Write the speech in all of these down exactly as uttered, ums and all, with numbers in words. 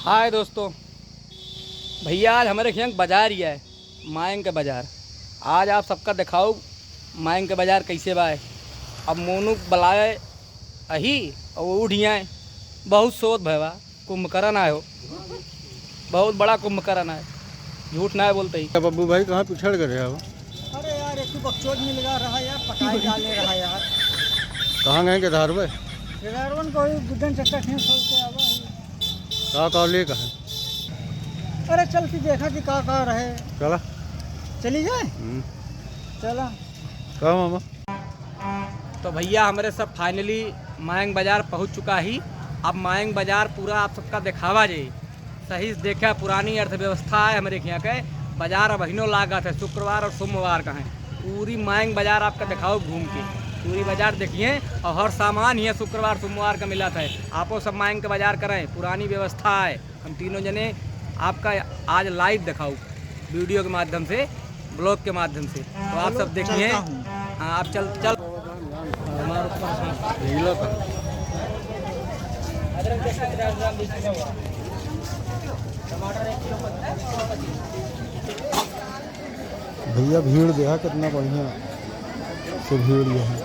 हाय दोस्तों, भइया आज हमरे खियाँ बाजार ही आए, मायंग के बाजार। आज आप सबका देखाउब मायंग के बाजार कइसे बा। अब मोनू बुलाए अही और वो उठ ही आए। बहुत सोत भय बा, कुंभकर्ण आए हो, बहुत बड़ा कुंभकर्ण आए, झूठ ना बोलते ही। क्या बब्बू भाई कहाँ पिछड़ गए हो? अरे यार, एक तो बकचोद मिल गया रहा यार, पटाई डाले रहा यार। कहाँ गए केदार भाई? केदारवन को ही बुद्धन चक्कर खेल खोल के आवा है। का का ले कहा? अरे चल के देखा कि का का रहे। चला। चली जाए? हम्म। चला। कहा मामा? तो भइया हमरे सब finally मायंग बाजार पहुँच चुका ही। अब मायंग बाजार पूरा आप सबका देखावा जाई। सही से देखा, पुरानी अर्थव्यवस्था है हमरे खियाँ के। बाजार अबहिनो लागत है शुक्रवार और सोमवार का है। पूरी मायंग बाजार आपका देखाउब घूम के, पूरी बाजार देखिए। और हर सामान ही शुक्रवार सोमवार का मिलत है। आपो सब मायंग के बाजार करें, पुरानी व्यवस्था है। हम तीनों जने आपका आज live देखाउब video के माध्यम से, vlog के माध्यम से। तो आप सब देखिए। चलता हूँ। हाँ, आप चल चल। भइया भीड़ देखा कितना बढ़िया से भीड़ ये है,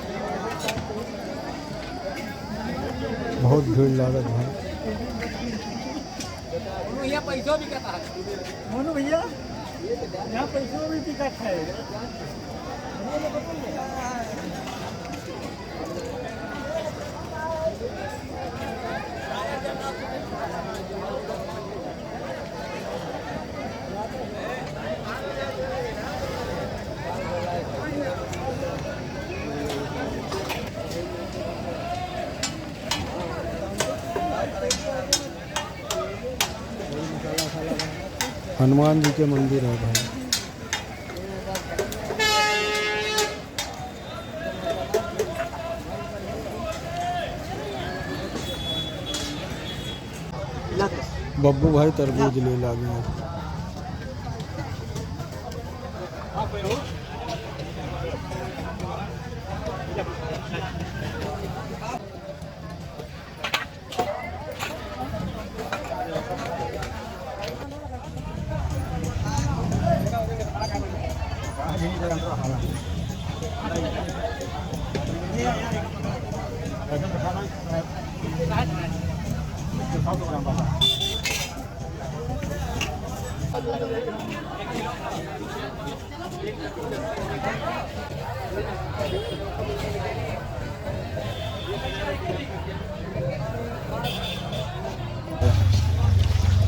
बहुत भीड़ लागत है। मोनू भइया, यहाँ पैसो भी बिकत है। हनुमान जी के मंदिर है भाई। बब्बू भाई तरबूज ले लागे।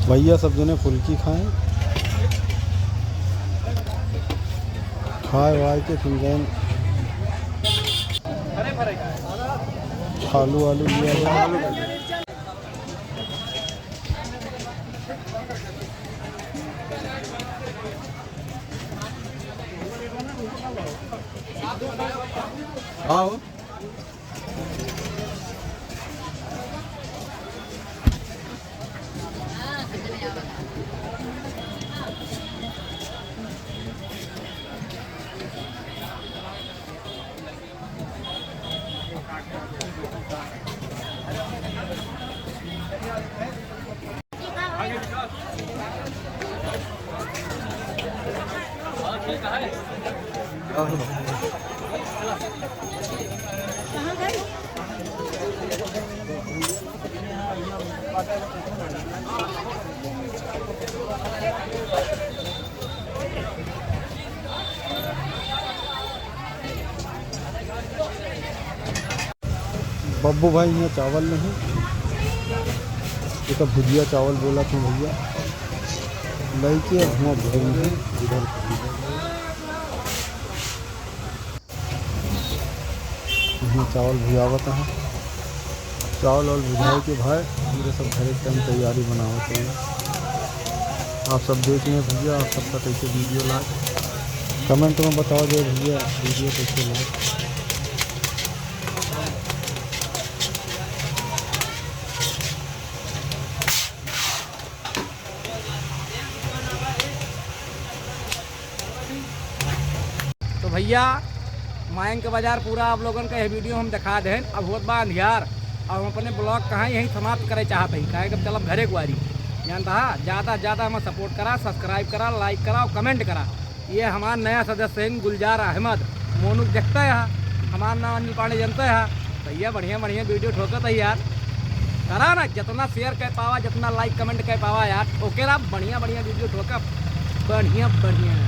भइया सब जने फुल्की खाएं, खाए वाए के फिर जाएं। आलू, आलू लिया जाए। आओ। बब्बू भाई, यहाँ चावल नहीं, ये तो भुजिया चावल बोला था भइया, लइके अब हुआँ भुजेंगे इधर। यहाँ चावल भुजावत है, चावल और भुजाए के भाई हमरे सब घरे के time तैयारी बनावत है। आप सब देख लें भइया, आप सबका कैसे video लाग, comment में बताओ जे भइया video कैसे लगे। तो भइया, मायंग के बाजार पूरा आप लोगन का यह video हम दिखा देन। अब होत बा अंधियार, अब हम अपने vlog कहाँ यहीं समाप्त करे चाहत हई, काहे कि अब चलब घरे कुआरी। जानता है, ज्यादा से ज्यादा हमें support करा, subscribe करा, like करा और comment करा। ये हमार नया सदस्य हैं गुलजार अहमद, मोनू क देखता है, हमार नाम अनिल पांडे जनता है। भैया बढ़िया बढ़िया video ठोकत है यार, करा ना, जितना share कर पावा, जितना like comment कर पावा यार, ठोके रहा बढ़िया बढ़िया video ठोका, बढ़िया बढ़िया।